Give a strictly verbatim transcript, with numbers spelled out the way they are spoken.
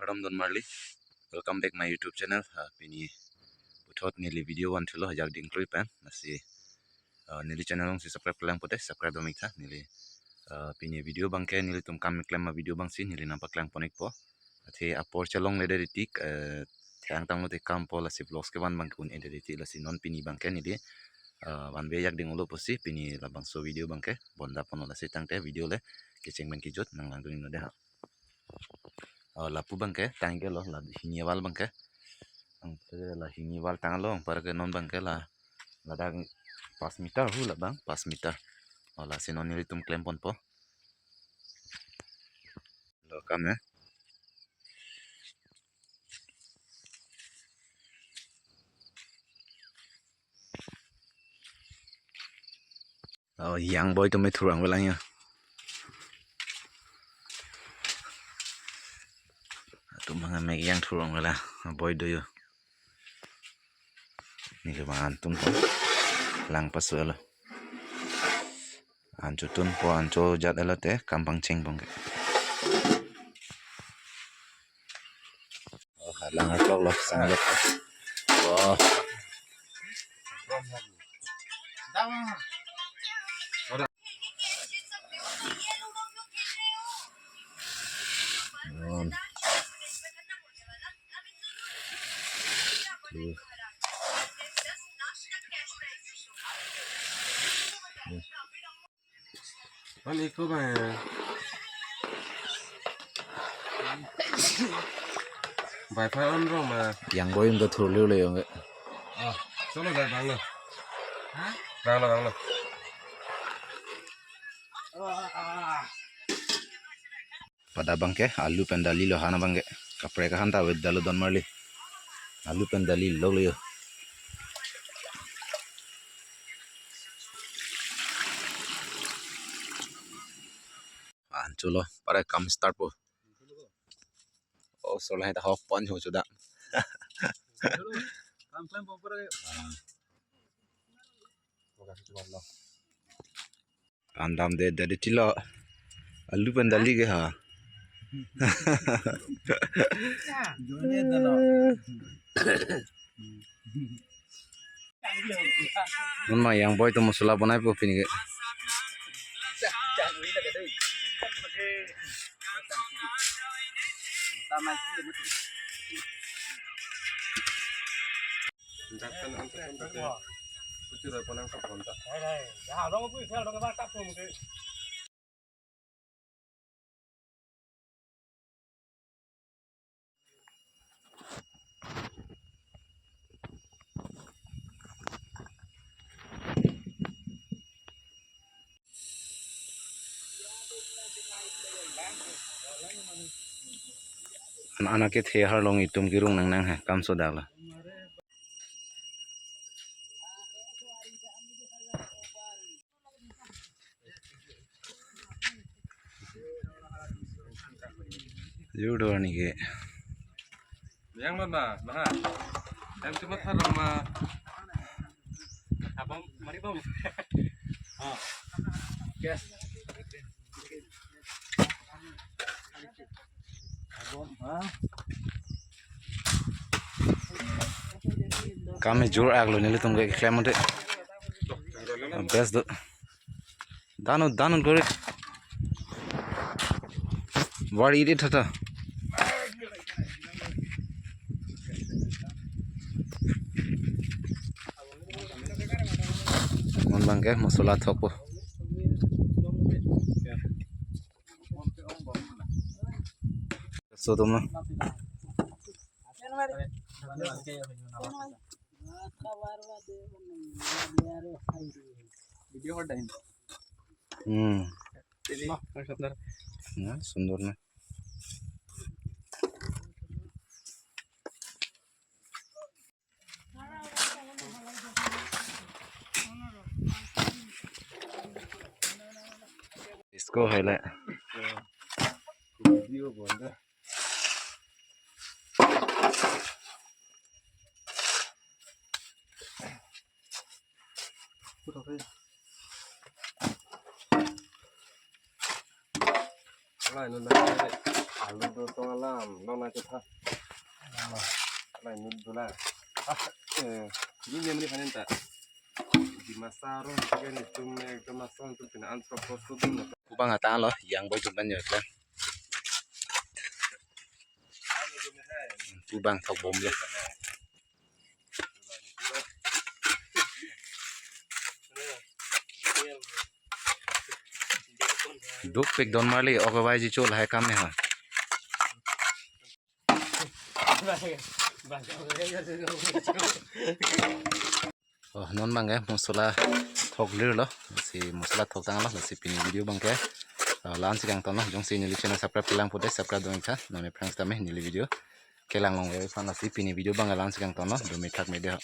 kardom don marli. Welcome back my YouTube channel. Ah, pini puthot neli video van thulo jak ding klui pen. Lasi, ah, neli channel along si subscribe lang pote subscribe dom ik tha neli. Ah, pini video abangke nelitum kam keklem avideo abangsi neli nangpaklang pon ikpo. Athe apor chelongle det tik, eh, thang tanglo te kampo lasi vlogs kevan abangke un-e det tik lasi non pini abangke neli, eh, vanve jak ding olo pusi pini labangso video abangke bonda ponlo lasi tangte video le kecheng pen kejut nanglang dun iknon dei ha. Oh, lapu abangke tangkelo la hini wall abangke. Anke la hini wall tanglo anparke non abangke la ladak pas meter hu labang pas meter. Oh, lasi non nelitum klem ponpo. Lo kam ya. Oh, Yang Boy atum me thurang velang ya. Atum hang mek yang thurang velang. Boy do yo. Neli van atum to lang pasu lo. An chotun po an chojat elo te kam pangcheng abangke. Oh, lang arlok lo sang lo. Oh. Ani ko ba. Bai pha on rong ma. Yang Boy atum ta thurle le yong. Ah, cholo dai bang lo. Ha? Bang lo, bang lo. Pada abangke alu pen dali lo hana abangke. Kaprek ahan ta avedetlo don marli. Alu pen dali lo le yo. An cholo, para kam start po. Oh, sola heta hok pon ho chuda. Kam klem pon para. An damde dadi tilo. Alu pen dali ke ha. Non ma Yang Boy atum masala banai po pini ke. An-, anak kethe arlong itum kerung nangnang ha, kam sodak lo. Jur do ani ke. Yang mana? Mana? Yang cuma tharong ma. Abang, mari bang. Ah. Yes. Abang, ha? Kam jur ak lo nelitum ke klem ante. Best do. Dano, dano kore. Var iri thata. Non abangke masala thokpo. So atum na. Video hot dahim. Hmm. Ini, nah, sebentar. Ya, sundor na. Isko hai le. Video bonda. Lai lo na, alu do tong alam. Hmm, long na chetha. Lai nut dola. Ah, eh, ini yang ni panen ta. Di masa ro, kan itu me, itu masa untuk pina antro postu dun. Pu abang atanglo, yang boy tum pen yo klan. Pu abang thok bomlo. Duk pik don marli, oke vai ji chul hai kam ne ha. Oh, non abang ke mosola thok lir lo. Si mosola thok tanglo, si pini video abang ke, uh, la-an si kangton lo. Jongsi neli channel subscribe kelang pulote subscribe dun tha. Non aphrang sitame neli video kelang long ve aphan, lasi pini video abang la-an si kangton lo. Dome thak me dei ho.